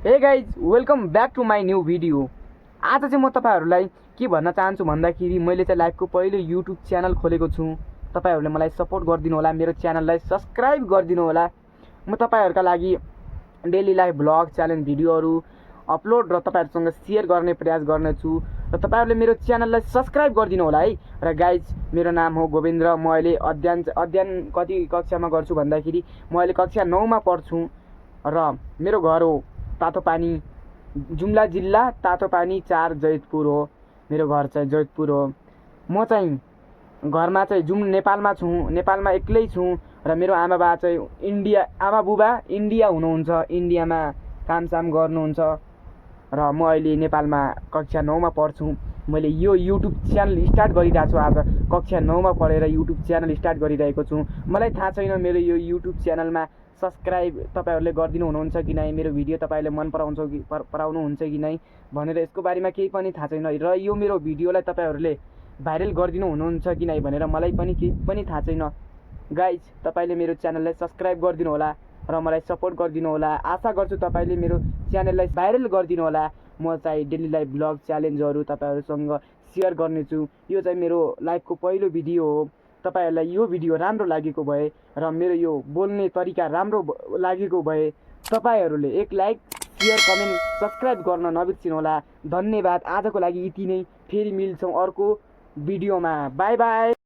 हे guys welcome back to my new video. आज चाहिँ म तपाईहरुलाई के भन्न चाहन्छु भन्दाखेरि मैले चाहिँ लाइफको पहिलो युट्युब च्यानल खोलेको छु। तपाईहरुले मलाई सपोर्ट गरिदिनु होला, मेरो च्यानललाई सब्स्क्राइब गरिदिनु होला। म तपाईहरुका लागि डेली लाइफ ब्लग च्यालेन्ज भिडियोहरु अपलोड र तपाईहरुसँग शेयर गर्ने प्रयास गर्नेछु र तपाईहरुले मेरो च्यानललाई सब्स्क्राइब गरिदिनु होला है। र गाइज मेरो नाम हो गोविन्द्र। म अहिले अध्ययन कति कक्षामा गर्छु भन्दाखेरि म अहिले कक्षा 9 मा पढ्छु र मेरो घर हो तातोपानी, जुम्ला जिल्ला तातोपानी 4 जैतपुर हो। मेरो घर चाहिँ जैतपुर हो। म चाहिँ घरमा चाहिँ नेपालमा छु, नेपालमा एक्लै छु र मेरो आमा बुबा इन्डिया हुनुहुन्छ, इन्डियामा कामसाम गर्नुहुन्छ र म अहिले नेपालमा कक्षा 9 मा पढ्छु। मैले यो युट्युब च्यानल स्टार्ट गरिरहेको छु। आज कक्षा 9 मा पढेर युट्युब च्यानल स्टार्ट गरिरहेको छु। मलाई थाहा छैन मेरो यो युट्युब च्यानलमा सब्स्क्राइब तपाईहरुले गरिदिनु हुनुहुन्छ कि नै, मेरो भिडियो तपाईहरुले मन पराउनुहुन्छ कि नै भनेर यसको बारेमा केही पनि थाहा छैन र यो मेरो भिडियोलाई तपाईहरुले भाइरल गरिदिनु हुनुहुन्छ कि नै भनेर मलाई पनि केही पनि थाहा छैन। गाइज तपाईले मेरो च्यानललाई सब्स्क्राइब गरिदिनु होला र मलाई सपोर्ट गरिदिनु होला। आशा गर्छु तपाईले मेरो च्यानललाई भाइरल गरिदिनु होला। म चाहिँ डेली लाइफ ब्लग च्यालेन्जहरु तपाईहरुसँग शेयर गर्नेछु। यो चाहिँ मेरो लाइफको पहिलो भिडियो हो। तपाईहरुलाई यो भिडियो राम्रो लागेको भए र मेरो यो बोल्ने तरिका राम्रो लागेको भए तपाईहरुले एक लाइक, शेयर, कमेन्ट, सब्स्क्राइब गर्न नबिर्सिनु होला। धन्यवाद। आजको लागि यति नै। फेरि मिल्छौं अर्को भिडियोमा। Bye bye.